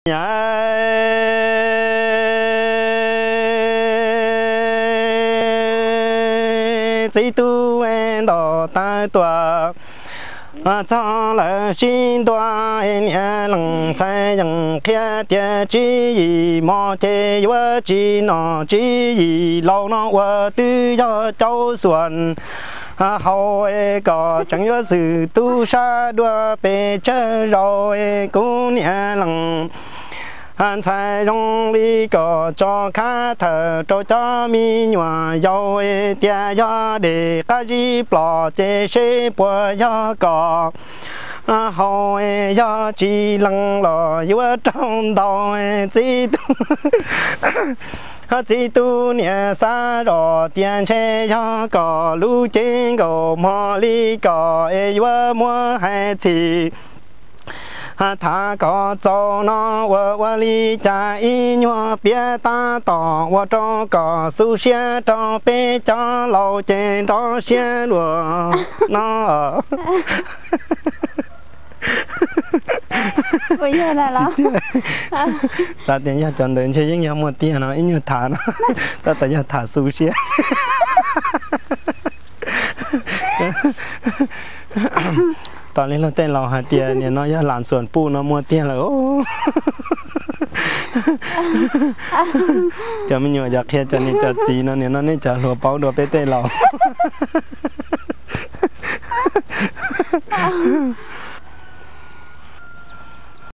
Txiv tub ntaus taw tuaj, txog lawm sib ntua, niam leej ntxhais yeej qhia tias tswv yim mos ces yuav tsis nom tswv yim laus no uas twb yog caub xuam hau, kom tseem yuav xwm tub sab dua pes tsawg zaus. Kuv niam leej ntxhais zoo li kom tso khab thawm rau cov me nyuam yaus, tias yog dej qab zib plos ces seb puas yog kom haus, yog tsis lees los yuav raug ntaus. Txiv tub, txiv tub niam xav zoj tias ntshe yog kom lub cev nkaus hmo li kom es yuav muab hais txhim thav kom txaus no ua ua li cas ib nyuag piav tab tom ua rau kom xu siab rau peb cov laus ces nrov siab luaj no. Xav tias yog cov ntawd ntshe yeej yog muaj tiag no ib nyuag tham no, tab tom yog tham xu siab. Tos li luag tej laus hais tias nim no yog lam xuam puj no muaj tiag lawm. Cov me nyuam cov qhia cov niam cov txiv no nim no nej cov hluas paub dua peb tej laus.